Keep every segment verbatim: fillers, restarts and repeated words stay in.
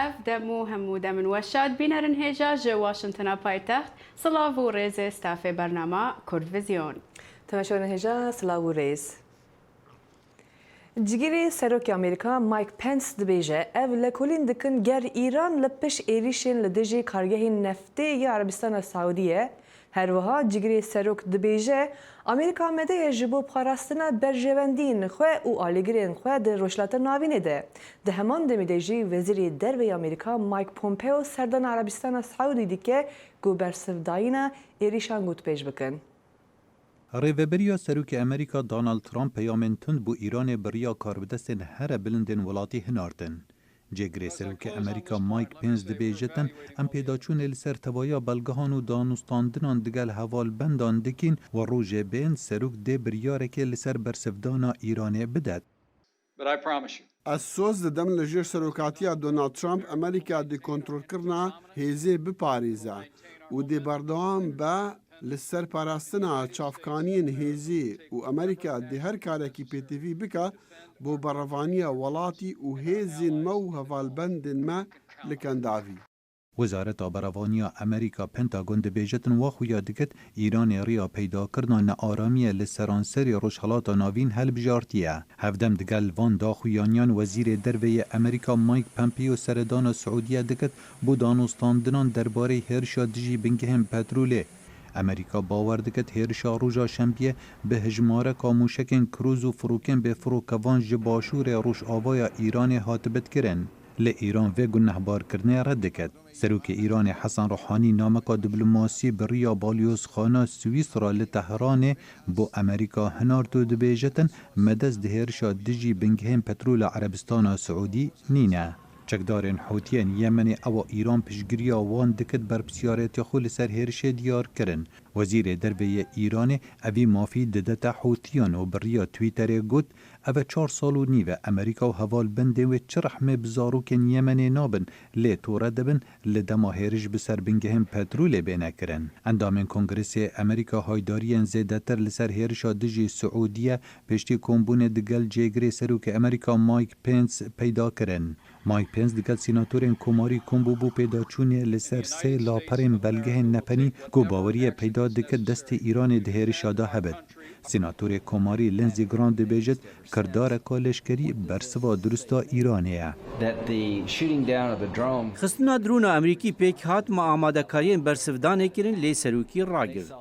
Ev dem û hemû demên we şad bînerin hêja ji Washingtona paytext. Silav û rêzê stafê bernama Kurdvizyon. Temaşevanên hêja, silav û rêz. Cigirê Serokê Amerîka Mike Pence dibêje, ev lêkolîn dikin ger Îran li pişt êrîşên li dijî kargehên neftê ya Erebistana Saûdî ye. Her wiha cigirê serok dibêje, Amerîka amade ye ji bo parastina berjewendiyên xwe û alîgirên xwe di Rojhilata Navînê de. Di heman demê de jî Wezîrê Derve yê Amerîka Mike Pompeo serdana Erebistana Saûdî dike ku bersivdayîna êrîşan gotûbêj bikin. Rêveberiya Serokê Amerîka Donald Trump peyamên tund bo Îranê bi riya karbidestên here bilindên welatî hinartin. Cêgirê Serokê Amerîka Mike Pence dibêjitin, em pêdaçûnê li ser tevaya belgehan û danûstandinan digel hevalbendan dikîn û rojê bên serok dê biryarekê li ser bersivdana Îranê bidet. But I promise you. Ez soz didim li jêr serokatiya Donald Trump Amerîka dê kontrolkirina hêzê biparêze û dê berdewam be li ser parastina çavkaniyên hêzê û Amerîka dê her karekî pêtivî bike bo berevaniya welatî û hêzên me û hevalbendên me li Kendavî. Wezareta Berevaniya Amerîka Pentagon dibêjitin wa xuya dikit Îranê riya peydakirina nearamiyê li seranserê Rojhilata Navîn helbijartiye. Hevdem digel van daxuyaniyan Wezîrê Derve yê Amerîka Mike Pompeo seredana Siûdiye dikit bo danûstandinan derbarê hêrişa dijî bingehên petrolê. Amerîka bawer dikit hêrişa roja Şembiyê bi hijmareka mûşekên krûz û firokên bêfirokevan ji başûrê rojavaya Îranê hatibit kirin. Lê Îran vê gunehbarkirinê red dikit. Serokê Îranê Hesen Ruhanî nameka diplomasî bi riya balyozxana Swîsra li Tehranê bo Amerîka hinart û dibêjitin, me dest di hêrişa dijî bingehên petrola Erebistana Siûdî nîne. Çekdarên Hûtiyên Yemenê ewa Îran piştgiriya wan dikit berpirsyaretiya xwe li ser hêrişê diyar kirin. Wezîrê Derve yê Îranê evî mafî didete Hûtiyan û bi riya Twitterê got, Ev e çar sal û nîv e Amerîka û hevalbendên wê çi rehmê bi zarokên Yemenê nabin, lê tore dibin li dema hêriş bi ser bingehên petrolê bêne kirin. Endamên Kongresê Amerîka haydariyên zêdetir li ser hêrişa dijî Siûdiye piştî kombûnê digel cêgirê Serokê Amerîka Mike Pence peyda kirin. Mike Pence digel sînatorên komarî kom bû bo pêdaçûnê li ser sê laperên belgehên nepenî ku baweriyê peyda dike destê Îranê di hêrişa de hebit. Sînatorê komarî Lindsey Graham dibêjit, kirdareka leşkerî bersiva durust a Îranê ye. That the shooting down of the drone Xistina drona Amerîkî pêk hat, me amadekariyên bersivdanê kirin, lê serokî ragirt.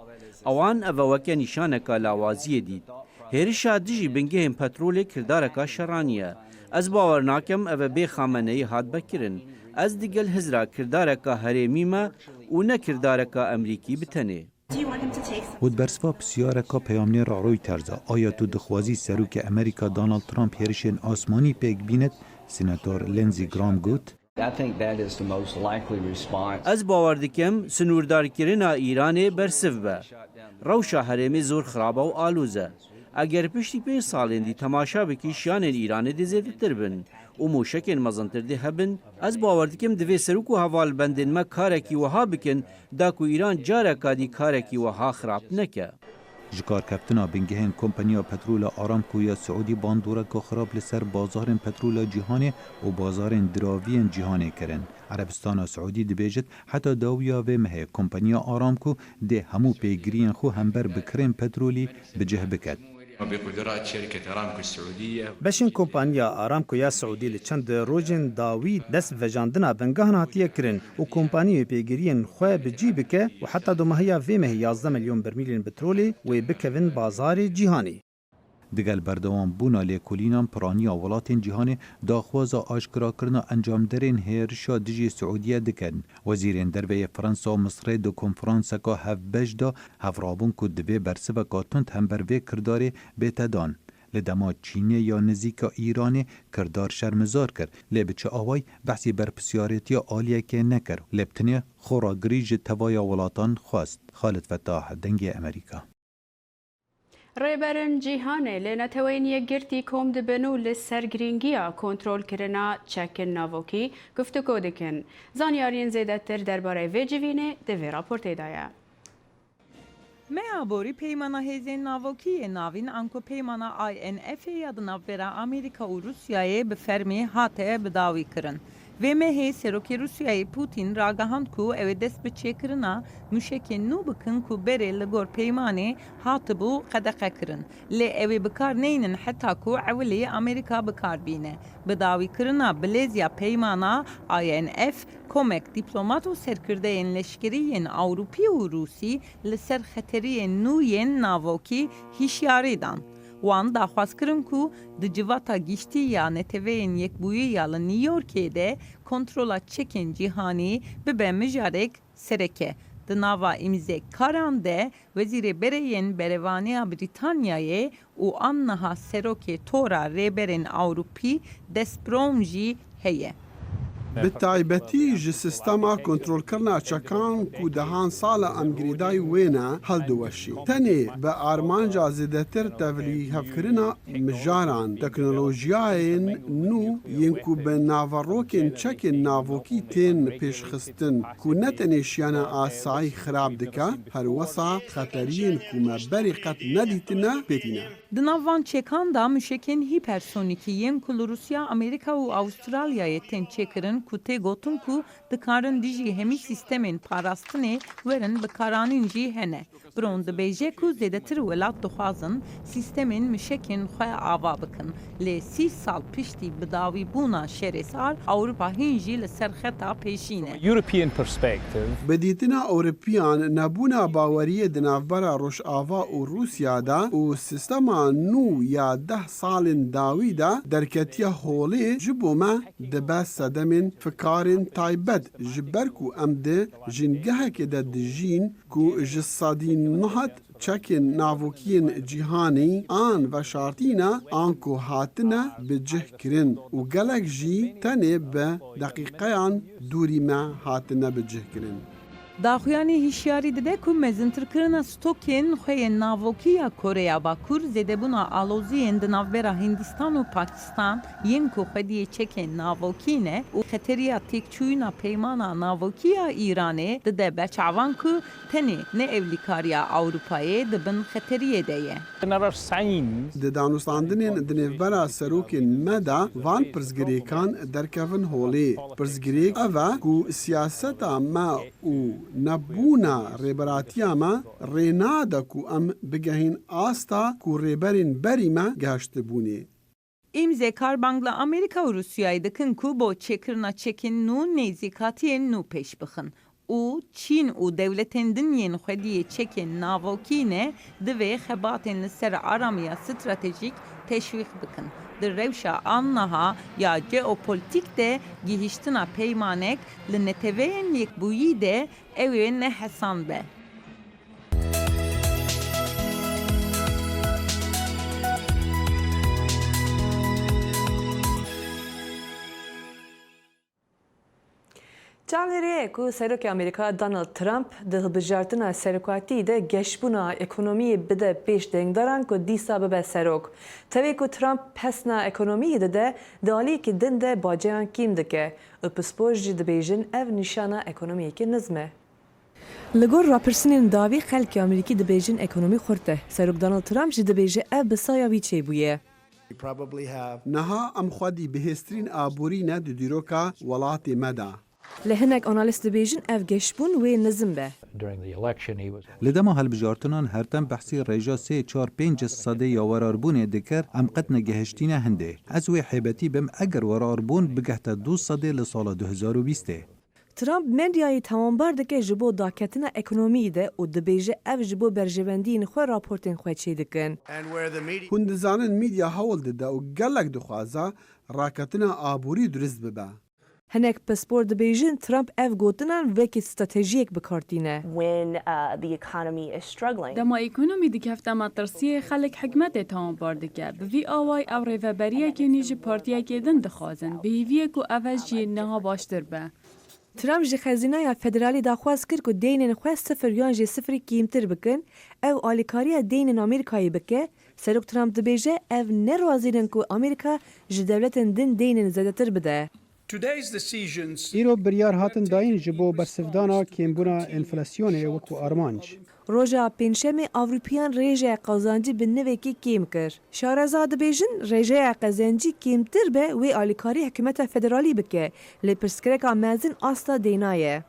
Ewan eve weke nîşaneka lawaziyê dît. Hêrişa dijî bingehên petrolê kirdareka şeranî ye. Ez bawer nakem eve bê xameneyî hat vekirin. Ez digel hizra kirdareka herêmî me û ne kirdareka Amerîkî bi tenê. Û di bersiva pisyareka peyamnêra Reuters a, aya tu dixwazî serokê Amerîka Donald Trump hêrişên asmanî pêk bînit, Senator Lindsey Graham got, I think that is the most likely response. Ez bawer dikim, sinûrdarkirina Îranê bersiv be. Rewşa herêmê zor xirab e û aloz e. Eger piştî pênc salên dî temaşa bikî, şiyanên Îranê dê zêdetir bin û mûşekên mezintir dê hebin, ez bawer dikim divê serok û hevalbendên me karekî wiha bikin, da ku Îran careka dî karekî wiha xirab neke. Ji kar keftina bingehên kompaniya petrola Aramco ya Siûdî bandoreka xirab li ser bazarên petrola cîhanê û bazarên diraviyên cîhanê kirin. Erebistana Siûdî dibêjit, heta dawiya vê mehê kompaniya Aramco dê hemû pêgiriyên xwe hember bi kirên petrolî bi cih biket. بقدرات شركة أرامكو السعودية. Beşên kompaniya Aramco ya Siûdî li çend rojên dawî dest bi vejandina bingehan hatiye kirin û kompaniyê pêgiriyên xwe bi cî bike û heta domahiya vê mehê yazdeh milyon bermîlên petrolê wê bikevin bazarê cîhanê. Digel berdewambûna lêkolînan piraniya welatên cîhanê daxwaza aşkirakirina encamderên hêrişa dijî Siûdiyê dikin. Wezîrên derve yê Fransa û Misrê di konferanseka hevbeş de hevrabûn ku divê bersiveka tund hember vê kirdarê bête dan. Li dema Çînê ya nizîka Îranê kirdar şermizar kir, lê bi çi awayî behsî berpisyaretiya aliyekê nekir, lê bi tenê xwe ragirî ji tevaya welatan xwest. Xalid Fetah, Dengê Amerîka. Rêberên cîhanê li Neteweyên Yekgirtî kom dibin û li ser girîngiya kontrolkirina çekên navokî guftûgo dikin. Zanyariyên zêdetir derbarê vê civînê di vê raportê de ye. Me aborî Peymana Hêzên Navokî yê Navîn anku Peymana I N F'ê ya di navbera Amerîka û Rûsyayê bi fermî hate bidawîkirin. Vê mehê Serokê Rûsyayê Putin ragihand ku ew ê dest bi çêkirina mûşekên nû bikin ku berê li gor peymanê hatibû qedexe kirin, lê ew ê bi kar neynin heta ku ewilî Amerîka bi kar bîne. Bi dawîkirina bilêziya peymana I N F, komek dîplomat û serkirdeyên leşkerî yên Ewropî û Rûsî li ser xeteriyên nû yên navokî hişyarî dan. Wan daxwaz kirin ku di civata giştî ya Neteweyên Yekbûyî ya li New Yorkê de kontrola çekên cîhanî bibe mijarek sereke. Di nava îmzekaran de Wezîrê Berê yên Berevaniya Brîtanyayê û an niha Serokê Tora Rêberên Ewropî Des Brom jî heye. Bi taybetî ji sistema kontrolkirina çekan ku dehan sal e em girêdayî wê ne, hildiweşî. Tenê bi armanca zêdetir tevlîhevkirina mijaran, teknolojiyayên nû yên ku bi naverokên çekên navokî tên pêşxistin, ku ne tenê şiyana asayî xirab dike, her wisa xeteriyên ku me berê qet nedîtine pê tîne. Di nav van çekan de mûşekên hîpersonîkî yên ku li Rûsya, Amerîka û Awustralyayê tên çêkirin ku tê gotin ku dikarin dijî hemî sîstemên parastinê werin bikaranîn jî hene. Brom dibêje ku zêdetir welat dixwazin sîstemên mûşekên xwe ava bikin, lê sî sal piştî bidawîbûna şerê sar, Ewropa hîn jî li ser xeta pêşî ne. European perspective. Bi dîtina Ewropiyan, nebûna baweriyê di navbera Rojava û Rûsya de û sîstema nû ya deh salên dawî de derketiye holê, ji bo me dibe sedemên fikarên taybet, ji ber ku em di jîngehekê de dijîn ku ji sedî nehad çekên navokiyên cîhanî an veşartî ne an ku hatine bi cih kirin û gelek jî tenê bi deqîqeyan dûrî me hatine bi cih kirin. Daxuyanî hişyarî dide ku mezintirkirina stokên xwe yên navokî ya Koreya Bakur, zêdebûna aloziyên di navbera Hindistan û Pakistan yên ku xwediyê çekên navokî ne û xeteriya têkçûyîna peymana navokî ya Îranê dide ber çavan ku tenê ne ewlîkariya Ewropayê di bin xeteriyê de ye. Another signs. Di danûstandinên di nêvbera serokên me de van pirsgirêkan derkevin holê. Pirsgirêk ev e ku siyaseta me û nebûna rêberatiya me rê nade ku em bigehîn asta ku rêberên berî me gehiştibûnê. Îmzekar bang li Amerîka û Rûsyayê dikin ku bo çêkirina çekên nû nêzîkatiyên nû pêş bixin û Çîn û dewletên din yên xwediyê çekên navokî ne, divê xebatên li ser aramiya stratejîk teşwîq bikin. Di rewşa an niha ya jeopolîtîk de gihiştina peymanek li Neteweyên Yekbûyî de ew ê ne hesan be. Çavdêrî ye ku Serokê Amerîka Donald Trump di hilbijartina serokatî de geşbûna ekonomiyê bide pêş dengdaran ku dîsa bibe serok. Tevê ku Trump pesna ekonomiyê dide, di aliyekî din de baceyan kêm dike û pispor jî dibêjin ev nîşana ekonomiyekî nizm e. Li gor rapirsînên dawî xelkê Amerîkî dibêjin ekonomî xurt e. Serok Donald Trump jî dibêje ev bi saya wî çêbûye. Niha em xwedî bihêztirîn aborî ne di dîroka welatê me de. Lê hinek analîst dibêjin ev geşbûn wê nizm be. Li dema hilbijartinan her tim behsî rêja sê, çar, pênc sedê ya werarbûnê dikir, em qet negehiştîne hindê. Ez wê hêbetî bim eger werarbûn bigehte du sedê li sala du hezar û bîstê. Trump medyayê tawanbar dike ji bo daketina ekonomiyê de û dibêje ev ji bo berjewendiyên xwe raportên xwe çêdikin. Hûn dizanin medya hewl dide û gelek dixwaze raketina aborî durist bibe. Hinek pispor dibêjin Trump ev gotinan wekî stratejiyek bi kar tîne. Dema ekonomî dikefte metirsiyê, xelk hikûmetê tawanbar dike. Bi vî awayî ew rêveberiyekê nî ji partiyekê din dixwazin. Bi hêviyê ku ev e jî niha baştir be. Trump ji Xezînaya Federalî daxwaz kir ku deynên xwe sifir yan jî sifirî kîmtir bikin, ew alîkariya deynên Amerîkayê bike. Serok Trump dibêje ev ne razî ne ku Amerîka ji dewletên din deynên zêdetir bide. Îro biryar hatin dayîn ji bo bersivdana kêmbûna enflasyonê wekî armanc. Roja Pêncşemê Ewropiyan rêjeya qezancî bi nivekî kêm kir. Şareza dibêjin rêjeya qezencî kêmtir be wê alîkarî hikûmeta federalî bike, lê pirsgirêka mezin asta deyna ye.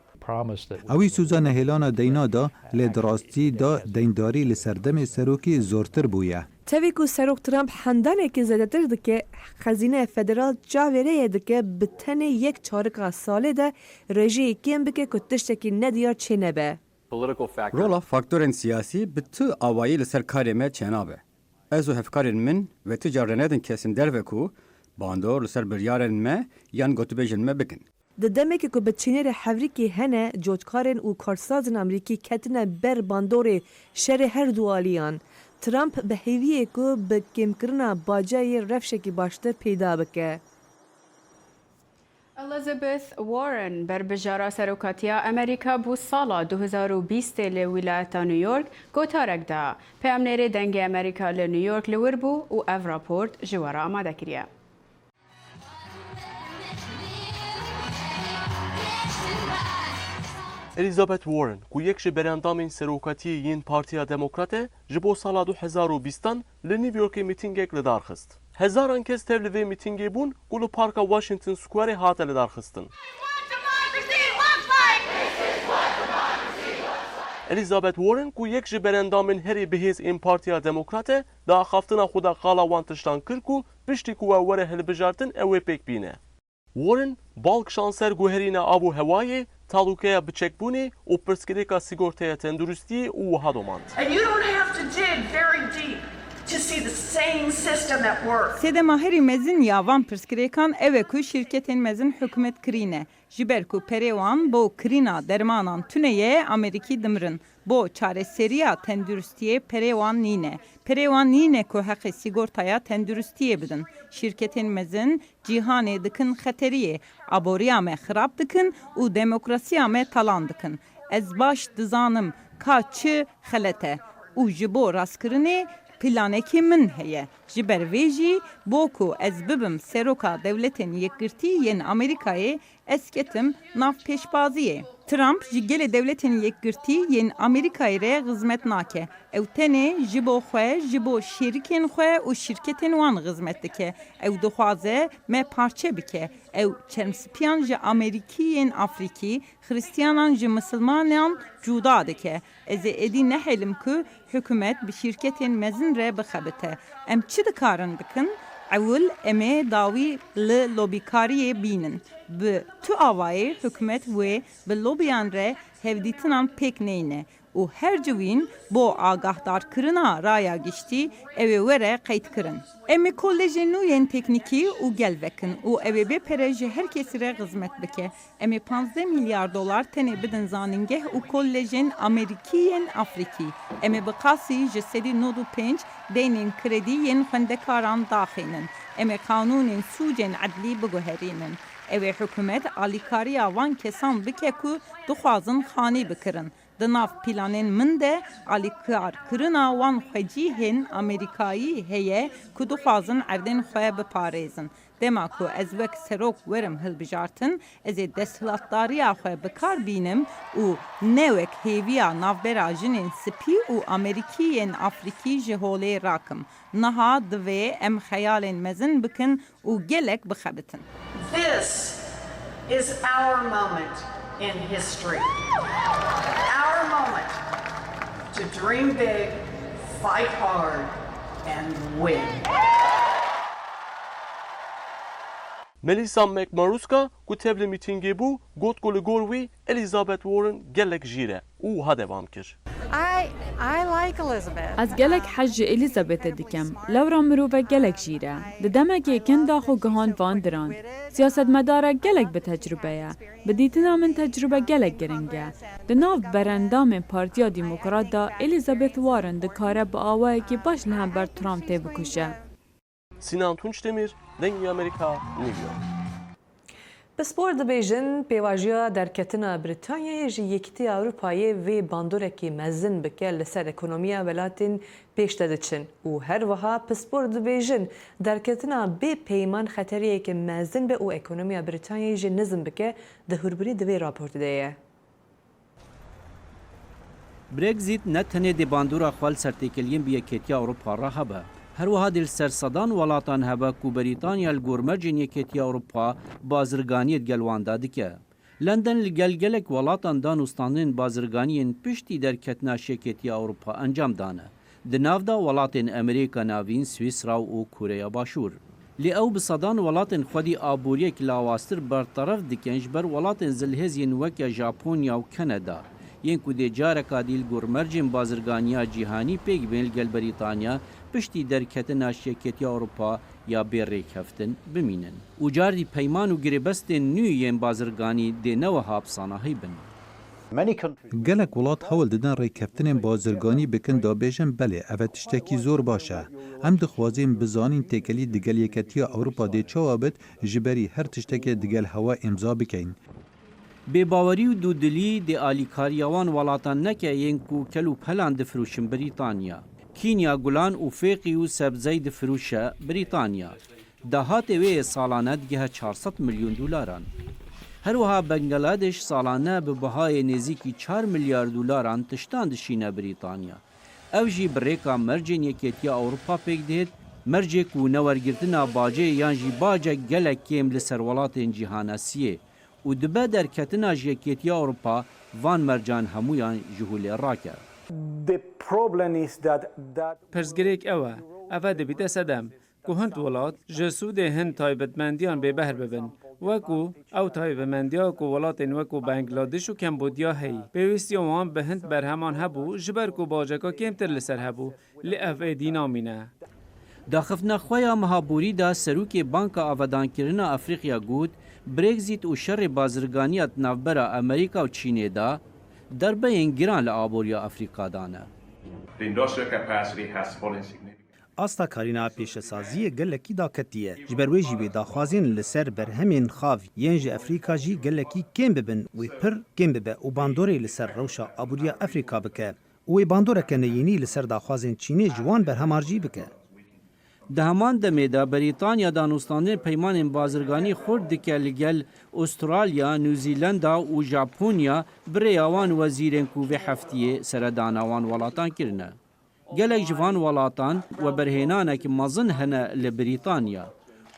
Ewî sûza nehêlana deyna da, lê di rastî de deyndarî li serdemê serokî zortir bûye. Tevî ku Serok Trump hendanekî zêdetir dike, xezîneya federal çavêreye dike bi tenê yek çarika salê de rêjeyê kêm bike ku tiştekî nediyar çênebe. Rola faktorên siyasî bi tu awayî li ser karê me çênabe. Ez û hevkarên min wê tu car renedin kesên derve ku bandor li ser biryarên me yan gotûbêjên me bikin. Di demekî ku bi çînê re hevrîkî hene, cotkarên û karsazên Amerîkî ketine ber bandorê şerê her du aliyan. Trump bi hêviyê ku bi kêmkirina bacayê rewşekî baştir peyda bike. Elizabeth Warren berbijara serokatiya Amerîka bû sala du hezar û bîstê li wîlayeta New York gotarek da. Peyamnêrê Dengê Amerîka li New York li wir bû û ev raport ji we re amade kiriye. Elizabeth Warren, ku yek ji berendamên serokatiyê yên Partiya Demokrat e, ji bo sala du hezar û bîstan li New Yorkê mîtîngek li dar xist. Hezaran kes tev li vê mîtîngê bûn ku li Parka Washington Squareê hate lidarxistin. Elizabeth Warren, ku yek ji berendamên herî bihêz ên Partiya Demokrat e, di axaftina xwe de qala wan tiştan kir ku piştî ku we were hilbijartin ew ê pêk bîne. Warren bal kişand ser guherîna av û hewayê, talûkeya biçekbûnê û pirsgirêka sîgortaya tenduristiyê û wiha domand. And you don't have to dig very deep to see the same system at work. Sedema herî mezin ya van pirsgirêkan ew e ku şîrketên mezin hikûmet kirî ne. Ji ber ku perê wan bo kirîna dermanan tune ye, Amerîkî dimirin. Bo çareseriya tenduristiyê perê wan nîne. Perê wan nîne ku heqê sîgortaya tenduristiyê bidin. Şîrketên mezin cîhanê dikin xeteriyê, aboriya me xirab dikin û demokrasiya me talan dikin. Ez baş dizanim ka çi xelet e û ji bo rastkirinê planekî min heye. Ji ber vê jî bo ku ez bibim seroka Dewletên Yekgirtî yên Amerîkayê, ez ketim nav pêşbaziyê. Trump ji gelê Dewletên Yekgirtî yên Amerîkayê re xizmet nake. Ew tenê ji bo xwe, ji bo şêrikên xwe û şîrketên wan xizmet dike. Ew dixwaze me parçe bike. Ew çermspiyan ji Amerîkî yên Afrîkî, Xiristiyanan ji Misilmanan cuda dike. Ez ê êdî nehêlim ku hikûmet bi şîrketên mezin re bixebite. Em çi dikarin bikin? Ewil em ê dawî li lobîkariyê bînin. Bi tu awayê hikûmet wê bi lobiyan re hevdîtinan pêk neyne û her ciwîn bo agahdarkirina raya giştî ew ê were qeydkirin. Em ê kolejên nû yên teknîkî û gel vekin û ew ê bê pere ji her kesî re xizmet bike. Em ê panzdeh milyar dolar tenê bidin zanîngeh û kolejên Amerîkî yên Afrîkî. Em ê bi qasî ji sedî nod û pênc deynên kredî yên xwendekaran daxînin. Em ê qanûnên sûcên edlî biguherînin. Ew ê hikûmet alîkariya van kesan bike ku dixwazin xanî bikirin. Di nav planên min de alîkarkirina wan xwecihên Amerîkayî heye ku dixwazin erdên xwe biparêzin. Dema ku ez wek serok werim hilbijartin, ez ê desthilatdariya xwe bi kar bînim û ne wek hêviya navbera jinên spî û Amerîkî yên Afrîkî ji holê rakim. Niha divê em xeyalên mezin bikin û gelek bixebitin. This is our moment in history. Our moment to dream big, fight hard, and win. Melissa McMaruska, ku tev li mîtîngê bû, got ku li gor wî Elizabeth Warren gelek jîr e û wiha devam kir. Ez gelek hez ji Elizabethê dikim. Lewra mirove gelek jîr e. Di demekê kin de xwe gihand van diran. Siyasetmedarek gelek bi tecrûbe ye. Bi dîtina min tecrûbe gelek giring e. Di nav berendamên Partiya Demokrat de Elizabeth Warren dikare bi awayekî baş li hember Trump têbikuje. Sinan Tunçdemir, Dengê Amerîka, New York. Pispor dibêjin, pêvajoya derketina Brîtanyayê ji Yekîtiya Ewropayê vê bandorekî mezin bike li ser ekonomiya welatên pêş de diçin û her wiha pispor dibêjin, derketina bê peyman xeteriyeke mezin be û ekonomiya Brîtanyayê jî nizm bike, di hûrbirî di vê raportê de ye. Brexit ne tenê dê bandora xwe li sertêkeliyên bi Yekêtiya Ewropa re hebe, her wiha dê li ser sedan welatan hebe ku Brîtanya li gor mercên Yekêtiya Ewropa bazirganiyê digel wan de dike. London li gel gelek welatan dan û standinên bazirganiyên piştî derketina ji Yekêtiya Ewropa encam dane. Di nav de welatên Amerîka Navîn, Swîsra û Koreya Başûr. Lê ew bi sedan welatên xwedî aboriyek lawaztir berteref dikin ji ber welatên zilhêz yên weke Japonya û Kanada, yên ku dê careka dî li gor mercên bazirganiya cîhanî pêk bên li gel Brîtanya piştî derketina ji Yekêtiya Ewropa ya bê rêkeftin bimînin û cardî peyman û girêbestên nû yên bazirganî dê ne wiha bi sanahî bin. Many countries Gelek welat hewl didin rêkeftinên bazirganî bikin da bêjin, belê, ev e tiştekî zor baş e. Em dixwazin bizanîn têkelî digel Yeketiya Ewropa dê çawa bit, ji berî her tiştekê digel hewa îmza bikeyn. Bêbawerî û dûdilî dê alîkariya wan welatan neke yên ku kel û pelan difirûşin Brîtanya. Kînya gulan û fêqî û sebzey difirûşe Brîtanya. Dahatê wê yê salane digihe çar sed milyon dolaran. Her wiha Bangladeş salane bi bihayê nêzîkî çar milyar dolaran tiştan dişîne Brîtanya. Ev jî bi rêka mercên Yekêtiya Ewropa pêk dihêt, mercê ku ne wergirtina bacê yan jî bacek gelek kêm li ser welatên cîhana siyê û dibe derketina ji Yekêtiya Ewropa van mercan hemûyan ji holê rake. The problem is that, that Pirsgirêk ew e, ev e dibîte sedem, ku hind welat ji sûdê hin taybetmendiyan bêbehr bibin, weku ew taybetmendiya ku welatên weku Bangladeş û Kambodya heyî, pêwîstiya wan bi hind berheman hebû, ji ber ku baceka kêmtir li ser hebû, lê ev êdî namîne. Daxiftina xwe ya meha borî de serokê Banka Avadankirina Afrîqya got, Brexit û şerê bazirganiya di navbera Amerîka û Çînê de derbeyên giran li aboriya Afrîka dane. The industrial capacity has fallen significantly. Asta karîna pêşesaziyê gelekî daketiye. Ji ber wê jî wê daxwazên li ser berhemên xav yên ji Efrîka jî gelekî kêm bibin, wê pir kêm bibe û bandorê li ser rewşa aboriya Efrîka bike û wê bandoreke neyînî li ser daxwazên Çînê ji wan berheman jî bike. Di heman demê de Brîtanya danûstandinê peymanên bazirganî xurt dike li gel Ustralya, Nû Zîlenda û Japonya bi rêya wan wezîrên ku vê heftiyê seredana wan welatan kirine. Gelek ji van welatan weberhênanek mezin hene li Brîtanya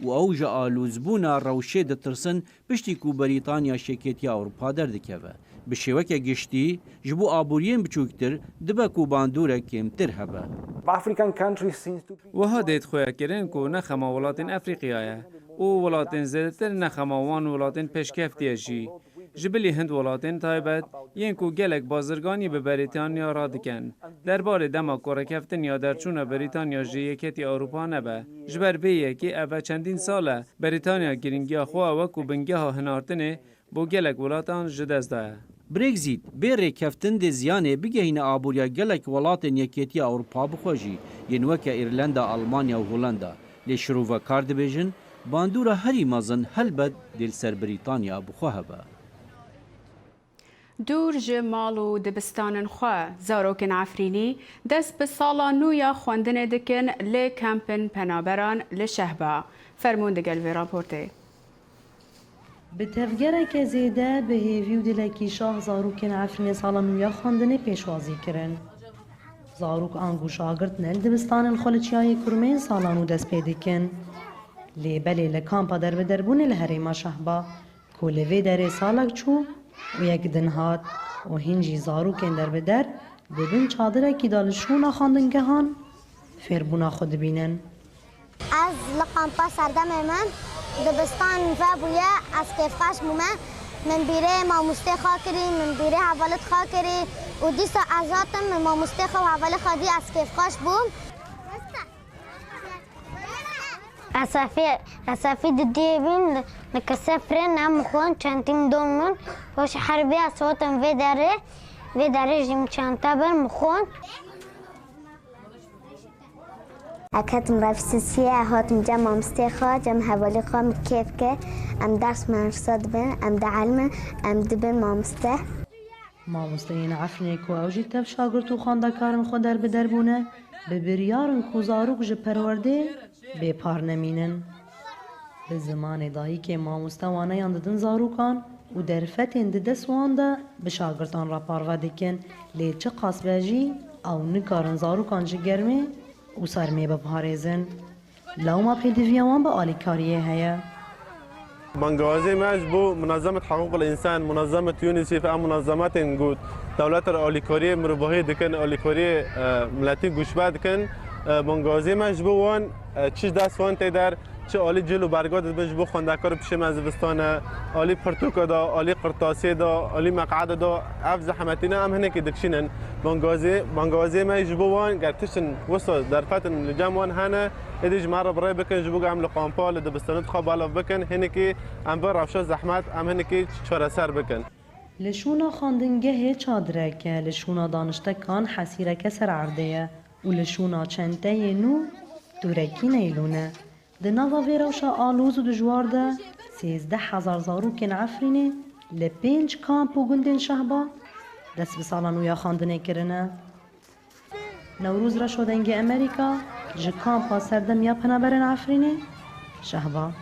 û ew ji alozbûna rewşê ditirsin piştî ku Brîtanya ji Yekêtiya Ewropa derdikeve. Bi şêweke giştî, ji bo aboriyên biçûktir dibe ku bandorek kêmtir hebe. African countries seems to be Wiha dê xuya kirin ku ne xema welatên Efrîqiya ye û welatên zêdetir ne xema wan welatên pêşkeftiye jî. Ji bilî hind welatên taybet yên ku gelek bazirganî bi Berîtanya radikin, derbarê dema ku rêkeftin ya derçûna Berîtanya ji Yekêtiya Ewropa nebe. Ji ber vê yekê ev e çendîn sal e Berîtanya girîngiya xwe wekû bingeha hinartinê bo gelek welatan ji dest daye. Brexit, bê rêkeftin dê ziyanê bigehîne aboriya gelek welatên Yekêtiya Ewropa bi xwe jî, yên weke Îrlanda, Almanya û Holanda. Lê şirovekar dibêjin, bandora herî mezin helbet dê li ser Brîtanya bi xwe hebe. Dûr ji mal û dibistanên xwe, zarokên Efrînî dest bi sala nû ya xwendinê dikin li kempên penaberan li Şehba. Fermûn digel vê raportê. Bi tevgereke zêde, bi hêvî û dilekî şax zarokên Efrînê sala nû ya xwendinê pêşwazî kirin. Zarok ango şagirt ne li dibistanên xwe li Çiyayê Kurmê sala nû dest pê dikin. Lê belê li kampa derbiderbûnê li herêma Şehba, ku li vê derê salek çû û yek din hat û hîn jî zarokên derbider di bin çadirekî de li şûna xwendingehan fêrbûna xwe dibînin. Ez li kampa serdemê me, dibistan vebûye, ez kêfxweş bûme. Min bîrê mamostê xwe kirî, min bîrê hevalêt xwe kirî û dîsa ez hatim, min mamostê xwe û hevalê xwe dî, ez kêfxweş bûm. Esefî, Esefî didiyê bîn, li, li kesefrê ne mixon, çentîm don min. Hoş herbê ez hatim vê derê, vê derê jî min çente bir mixon. Ez ketim refsisiye, hatim cem mamostê xwe, cem hevalî xwe, min kêf ke. Em ders me hevsa dibin, em dielmin, em dibin mamoste. Mamosteyên Efrînê ku ew jî tev şagirt û xwendekarên xwe derbider bûne, bi biryar in ku zarok ji perwerdê bêpar nemînin. Bi zimanê dayikê mamoste waneyan didin zarokan û derfetên di dest wan de bi şagirtan re parve dikin, lê çiqas be jî ew nikarin zarokan ji germê û sermê biparêzin. Lewma pêdiviya wan bi alîkariyê heye. Bangawazê me ji bo Munezemet Hiqûqil Însan, Munezemet UNICEF, em munezemetên ku dewleta re alîkariyê mirovahiyê dikin, alîkariyê, e, miletî goçber dikin. E, bangawazê me ji bo wan, e, çi ji dest wan tê der, çi alî cil û berga dibin ji bo xwendekar û piştê zivistane, alî pirtûka da, alî qirtasiyê da, alî meqeda da, ev zehmetîne em hinekî dikişînin. Bangawazê, bangawazê me ji bo wan ger tiştin wisa derfetin li cem wan hene, êdî ji me re bi rê bikin, ji bo ku em li kampa, li dibistanê xwe belav bikin, hinekî em bi rewşa zehmet, em hinekî çareser bikin. Li şûna xwendingehê çadirek e, li şûna daniştekan hesîreke ser erdê ye û li şûna çenteyê nû tûrekî neylûn e. Di nava vê rewşa alûz û dijwar de sêzdeh hezar zarokên Efrînê li pênc kamp û gundên Şehba dest bi sala nû ya xwendinê kirine. Newrûz Reşo Dengê Amerîka ji kampa serdem ya penaberên Efrînê, Şehba.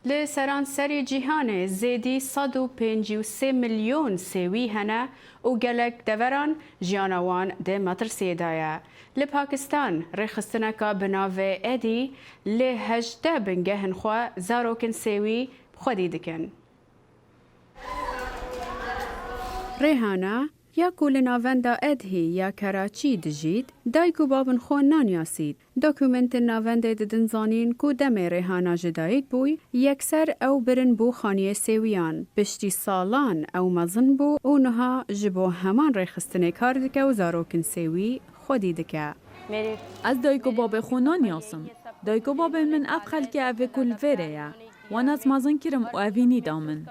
Li seranserî cîhanê zêdî sed û pêncî û sê milyon sêwî hene û gelek deveran jiyana wan di metirsiyê de ye. Li Pakistan rêxistineka bi navê Edî li hejdeh bingehên xwe zarokên sêwî bi xwedî dikin. Rêhana, ya ku li navenda Edhî ya Keraçî dijît, dayik û babin xwe nanyasît. Dokumentên navendê didin zanîn ku demê Rêhana ji dayik bûy, yekser ew birin bû xaniyê sêwiyan. Piştî salan ew mezin bû û niha ji bo heman rêxistinê kar dike û zarokên sêwî xwedî dike. Ez dayik û babê xwe naniyasim. Dayik û babên min ev xelkê ev ê ku li vêrê ye. Wan ez mezin kirim û evînî da min.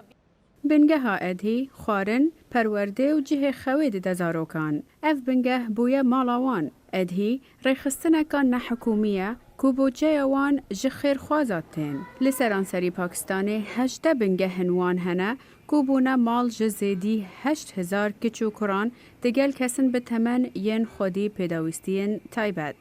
Bingeha Edhî xwarin, perwerdê û cihê xewê dide zarokan. Ev bingeh bûye mala wan. Edhî rêxistineka nehikûmî ye ku boçeya wan ji xêrxwaza tên. Li seranserî Pakistanê hejdeh bingehên wan hene ku bûne mal ji zêdî heşt hezar kiç û kuran, digel kesin bi temen yên xwedî pêdawîstiyên taybet.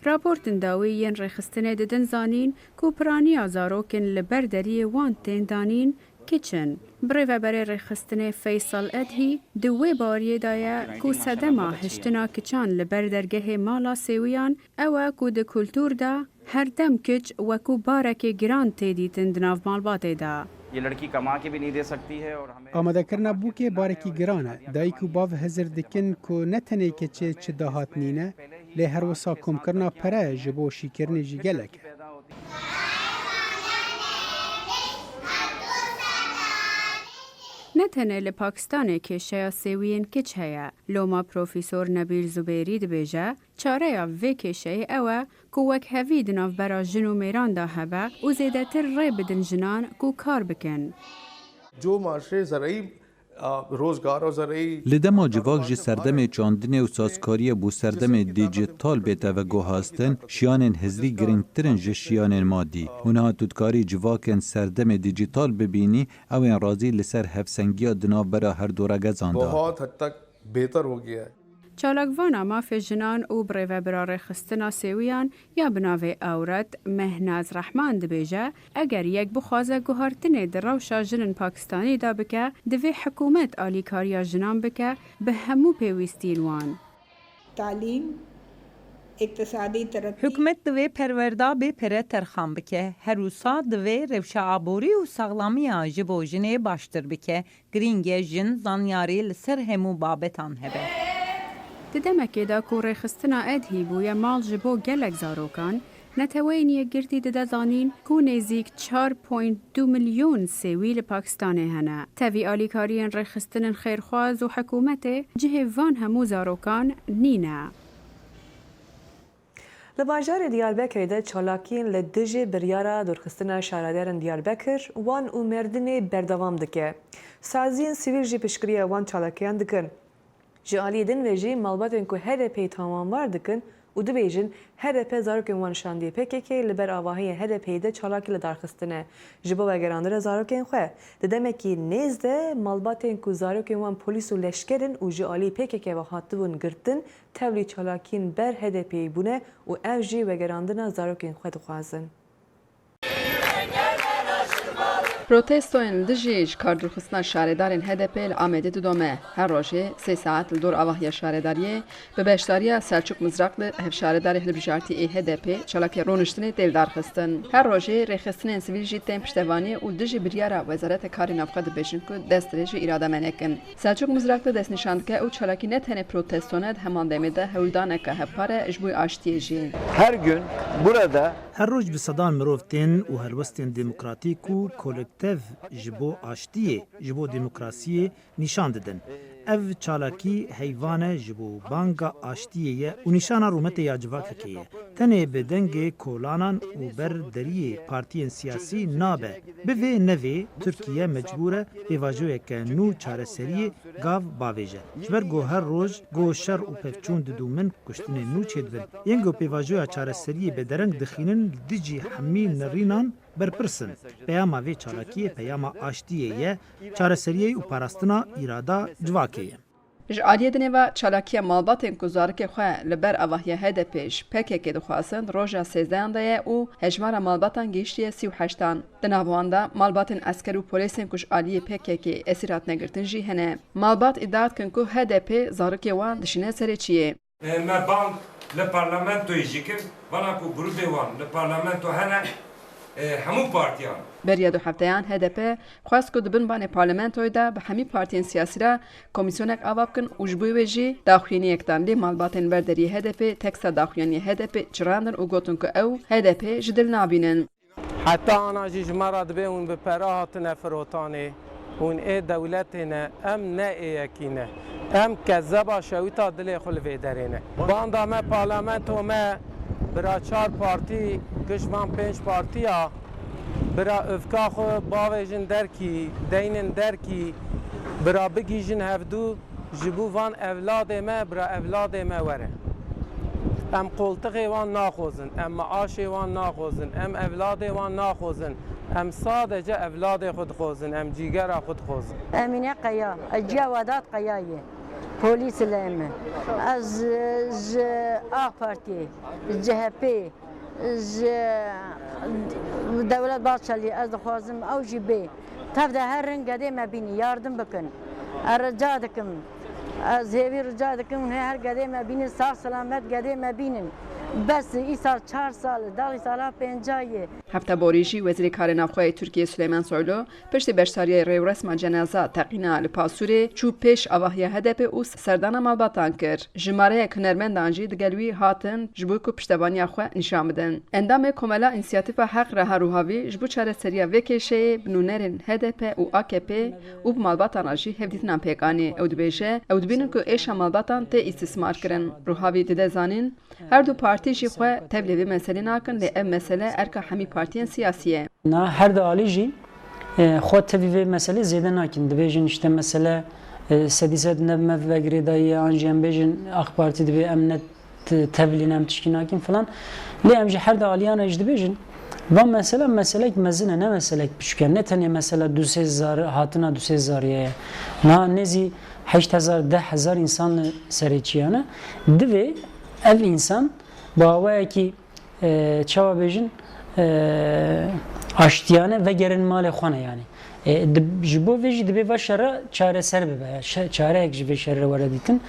Raportên dawî yên rêxistinê didin zanîn ku piraniya zarokên li ber deriyê wan tên danîn kiç in. Birêveberê rêxistinê Feysal Edhî di wê bariyê de ye ku sedema hiştina kiçan li ber dergehê mala sêwiyan ew e ku di kultûr de her dem kiç wekû barekê giran tê dîtin di nav malbatê de. ये लड़की कमा के भी नहीं दे सकती है और हमें Amadekirina bûkê barekî giran e. Dayik û bav hizir dikin ku ne tenê keçê çi dahat nîne, lê her wisa komkirina pere ji bo şîkirinê jî gelek e. Ne tenê li Pakistanê kêşeya sêwiyên kiç heye. Loma Profesor Nebîl Zubêrî dibêje, çareya vê kêşeyê ew e ku wekhevî di navbera jin û mêran de hebe û zêdetir rê bidin jinan ku kar bikin. جو معاشرے زرعی، آ، روزگار و زرعی Li dema civak ji serdemê çandinê û sazkariyê bo serdemê dîjîtal bête veguhastin, şiyanên hizrî girîngtir in ji şiyanên madî. Û niha tu dikarî civakên serdemê dîjîtal bibînî, ew ên razî li ser hevsengiya di navbera her du regezan de. بہت حد تک بہتر ہو گیا ہے۔ Çalakvana mafê jinan û birêvebira rêxistina sêwiyan ya bi navê Awret Mehnaz Rehman dibêje, eger yek bixwaze guhartinê di rewşa jinên Pakistanê de bike, divê hikûmet alîkariya jinan bike bi hemû pêwîstiyên wan. تعلیم، اقتصادی ترقی۔ Hikûmet divê perwerda bê pere terxan bike. Her wisa divê rewşa aborî û saxlamiya ji bo jinê baştir bike. Girîng e jin zanyarî li ser hemû babetan hebe. Di demekê de ku rêxistina Edhî bûye mal ji bo gelek zarokan, Neteweyên Yekgirtî dide zanîn ku nêzîk çar point du milyon sêwî li Pakistanê hene. Tevî alîkariyên rêxistinên xêrxwaz û hikûmetê cihê van hemû zarokan nîne. Li bajarê Diyarbekirê de çalakiyên li dijî biryara dûrxistina şaredarên Diyarbekir, Wan û Mêrdînê berdewam dike. Saziyên sivîl jî piştgiriya wan çalakiyan dikin. Ji aliyê din ve jî malbatên ku H D P'yê tawanbar dikin û dibêjin, H D P zarokên wan şandiye P K K, li ber avahiyê H D P'yê de çalakî li dar xistine. Ji bo vegerandina zarokên xwe, di demekî nêz de malbatên ku zarokên wan polîs û leşker in û ji alî P K K ve hatibûn girtin, tevlî çalakiyên ber H D P'yê bûne û ev jî vegerandina zarokên xwe dixwazin. Protestoyên li dijî ji kar dûrxistina şaredarên H D P li Amedê didome. Her rojê sê saet li dor avahiya şaredariyê bi beşdariya Selçuk Mizrakli, hevşaredarê hilbijartî ê H D P, çalakî rûniştinê tê lidarxistin. Her rojê rêxistinên sivîl jî tên piştevaniyê û dijî biryara Wezareta Karê Navxwe dibêjin ku dest dirêj ji îrada me nekin. Selçuk Mizrakli destnîşan dike ew çalakî ne tenê protesto ne, di heman demê de hewldaneke hevpar e ji bo aştiyê jî. Her gün burada Her roj bi sedan mirov tên û helwestên demokratîk û kolektev ji bo aştiyê, ji bo demokrasiyê nîşan didin. Ev çalakî heyvan e ji bo banga aştiyê ye û nîşana rûmetê ya civakekê ye. Tenê bi dengê kolanan û ber deriyê partiyên siyasî nabe. Bi vê nevê, Tirkiye mecbûr e pêvajoyeke nû çareseriyê gav bavêje. Ji ber ku her roj ku şer û pevçûn didûmin, kuştinên nû çêdibin. Yên ku pêvajoya çareseriyê bêdereng dixînin, li dijî hemî nerînan berpirs in. Peyama vê çalakiyê peyama aştiyê ye, çareseriyê û parastina îrada civakê ye. Ji aliyê dinê ve, çalakiya malbatên ku zarokê xwe li ber avahiya H D P ji P K K dixwazin, di roja sêzdehan de ye û hejmara malbatan gihiştiye sî û heştan. Di nav wan de malbatên esker û polêsên ku ji aliyê P K K esîr hatine girtin jî hene. Malbat îdia dikin ku H D P zarokê wan dişîne serê çiyê. E, me bang li parlamentoyê jî kir, vana ku grûbê wan li parlamento hene, e, hemû partiyan. Beriya du hefteyan H D P xwest ku di bin banê parlamentoyê de bi hemî partiyên siyasî re komîsyonek ava bikin û ji bo wê jî daxuyaniyek dan, lê malbatên ber deriyê H D P teksa daxuyaniyê H D P çirandin û gotin ku ew H D P ji dil nabînin. Heta ana jî ji me re dibê hûn bi pere hatine firotanê, hûn ê dewletê ne, em ne ê yekî ne. Em kezeba şewita dilê xwe li vê derê ne. Banda me parlamento me bira çar partî, giş van pênc partiya, bira ivka xwe bavêjin derkî, deynin derkî, bira bigihîjin hevdû. Ji bo van evladê me, bira evladê me were. Em qoltixê wan naxwazin, em maaşê wan naxwazin, em evladê wan naxwazin. Em sadece evladê xwe dixwazin, em cîgera xwe dixwazin. Emîne Qeya, Eciya Vedat Qeya ye. Polîs lê me. Ez, e, ji A Partiyê, C H P, ji Dewlet Bahçelî, ez dixwazim ew jî bê. Tev de herin gedê me bînin, yardim bikin. Ez rica dikim. Ez hêvî rica dikim, hê her gedê me bînin, sax selamet gedê me bînin. Bes, îsal çar sal, daxî sala pênca ye. Hefte borî jî Wezîrê Karê Navxwe yê Tirkiyê Süleyman Soylu, piştî beşdariyê rêwresma cenaza teqîna li Pasûrê, çû pêş avahiya H D P û serdana malbatan kir. Jimareyek hunermendan jî digel wî hatin ji bo ku piştevaniya xwe nîşan bidin. Endamê Komela Însiyatîfa Heq Reha Ruhavî ji bo çareseriya vê kêşeyê bi nûnerên H D P û A K P û bi malbatan re jî hevdîtinan pêk anî. Ew dibêje, ew dibînin ku êşa malbatan tê îstismar kirin. Ruhavî dide zanîn, her du partî jî xwe tevlê vê meselê nakin, lê ev mesele erka hemî partiyên siyasî ye. Na her du alî jî, e, xwe tevî vê meselê zêde nakin. Dibêjin işte mesele, e, sedî sed ne bi me ve girêdayî ye, an jî em bêjin A K Partî dibê em ne t-, tevlî ne, em tişkî nakin filan. Lê em ji her du aliyan re jî dibêjin, van mesele meselek mezin e, ne meselek piçûk e. Ne tenê mesela du sê zarî, hatina du sê zarîye ye. Niha nêzî heşt hezar, deh hezar însan li serê çiyan e. Divê ev însan bi awayekî, e, çawa bêjin, e, aştiyane vegerin malê xwe ne yanî. E, di-, ji bo vê jî dibê va şera çareser bibe, ya şe-, çareyek ji vê şerê were dîtin.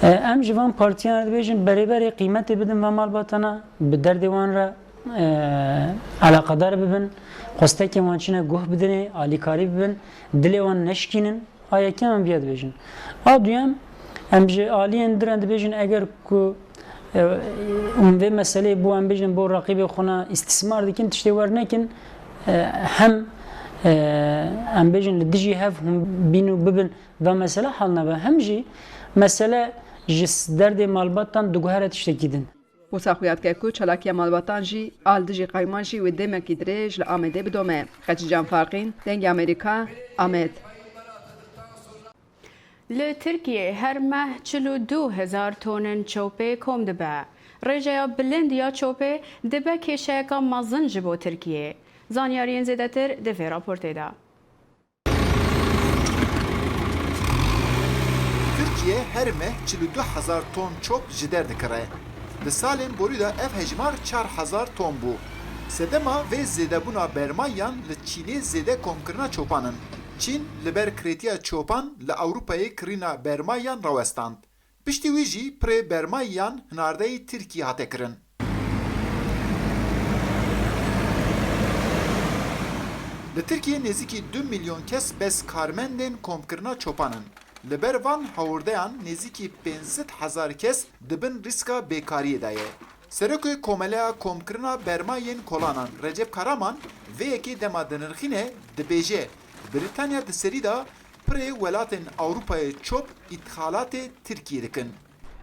E, em ji van partiyan re dibêjin berê berê qîmetê bidin van malbatana, bi derdê wan re, e, eleqedar bibin, xwestekên wan çi ne guh bidinê, alîkarî bibin, dilê wan neşkînin. A yekem em viya dibêjin. A duyem, em ji aliyên din re dibêjin, eger ku, e, hûn vê meseleyê bo, em bêjin, bo reqîbê xwe ne îstismar dikin, tiştê wer nekin, e, hem, e, em bêjin, li dijî hev hûn bîn û bibin ve mesele hal nebe, hem jî mesele ji s-, derdê malbatan diguhere tiştekî din. Wisa xuya dike ku çalakiya malbatan jî a li dijî qayman jî wê demekî dirêj li Amedê bidome. Xecîcan Farqîn, Dengê Amerîka, Amed. Li Tirkiyê her meh çil û du hezar tonin çewpê kom dibe. Rêjeya bilind ya çopê dibe kêşeyeka mezin ji bo Tirkiyeyê. Zanyariyên zêdetir di vê raportê de. Tirkiye her meh çil û du hezar ton çop ji der dikire. Di salên borî de ev hejmar çar hezar ton bû. Sedema vê zêdebûna bermayiyan li Çînê zêde komkirina çopan in. Çîn li ber kirêtiya çopan li Ewropayê kirîna bermayiyan rawestand. Piştî wî jî pirê bermayiyan hinardeyî Tirkiyê hate kirin. Li Tirkiyê nêzîkî du milyon kes bes karmendên komkirina çopan in. Li ber van hawirdeyan nêzîkî pênc sed hezar kes di bin rîska bêkariyê de ye. Serokê Komeleya Komkirina Berma yên Kolanan Recep Karaman vê yekê dema dinirxîne dibêje, Brîtanya di serî de pirê welatên Ewropayê çop îthalatê Tirkiyê dikin.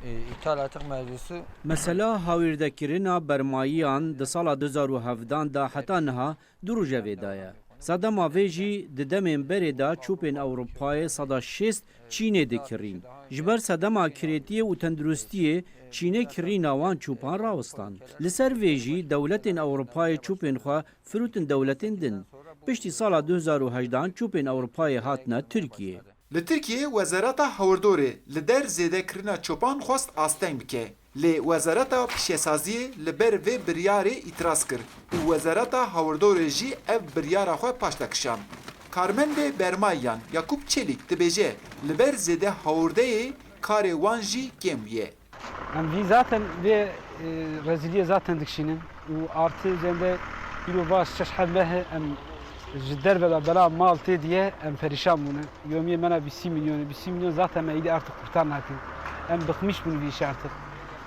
E, ithalatı mevzusu. Mesela hawîrdekirina bermayiyan di sala du hezar û hevdan de heta niha du rojevê de ye. Sedema vê jî di demên berê de çopên Ewropayê seda şêst Çînê dikirîn. Ji ber sedema kirêtiyê û tenduristiyê Çînê kirîna wan çopan rawistan. Li ser vê jî dewletên Ewropayê çopên xwe firotin dewletên din. Piştî sala du hezar û hejdan çopên Ewropayê hatine Tirkiyê. Li Tirkiyê Wezareta Hawirdorê li der zêdekirina çopan xwest asteng bike. Lê Wezareta Pişesaziyê li ber vê biryarê îtiraz kir û Wezareta Hawirdorê jî ev biryara xwe paşde kişand. Karmendê bermayiyan Yakup Çelîk dibêje, li ber zêde hawirdeyê karê wan jî kêm bûye. Em vî zaten vê, e, rezîliyê zaten dikişînin û artı üzerinde îro va şeş heft meh em ji derve de bela mal tê diye em perîşan bûne. Yomiyê me ne bîst milyon, bîst milyon zaten me îdî artık kurtar nakin. Em bıkmış bûn vî işe artık.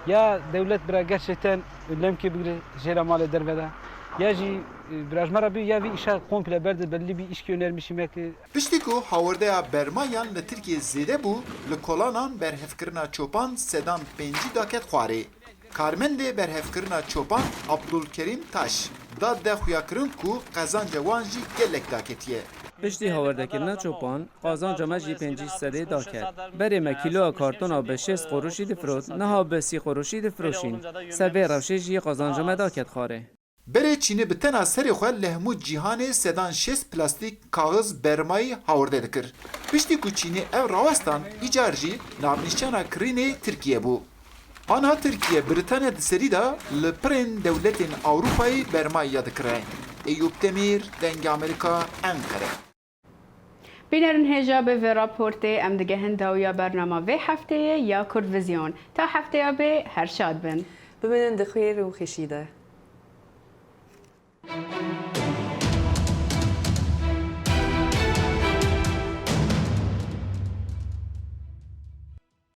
Ya dewlet bira gerçekten önlem ke bigire jêra malê derve de. Ya jî, e, bira ji me re bî ya vî işe komple berde belli bir işki önermişim ya ki Piştî ku hawirdeya bermayan li Tirkiyê zêde bû, li kolanan berhevkirina çopan sedan pêncî daket xwarê. Karmendê berhevkirina çopan Abdulkerîm Taş, da de xuyakirin ku qezanca wan jî gelek daketiye. Piştî hawardekirina çopan, qazanca me jî pêncî sedê daket. Berê me kîloya kartona bi şêst quruşî difirot, niha bi sî quruşî difiroşîn. Ser vê rewşê jî qazanca me daket xwarê. Berê Çînê bi tena serê xwe li hemû cîhanê sedan şêst plastîk, kaxiz, bermayî hawirde dikir. Piştî ku Çînê ev rawestan, îcar jî navnîşana kirînê Tirkiye bû. Ana Tirkiye, Britanya di serî de li pirên dewletên Ewropayê bermayî ya dikire. Eyûp Demîr, Dengê Amerîka, Enqere. Bînerên hêja, bi vê raportê em digehin dawiya bernama vê hefteyê ya Kurdvizyon. Ta hefteya bê, her şad bin. Bimînin di xêr û xweşî de.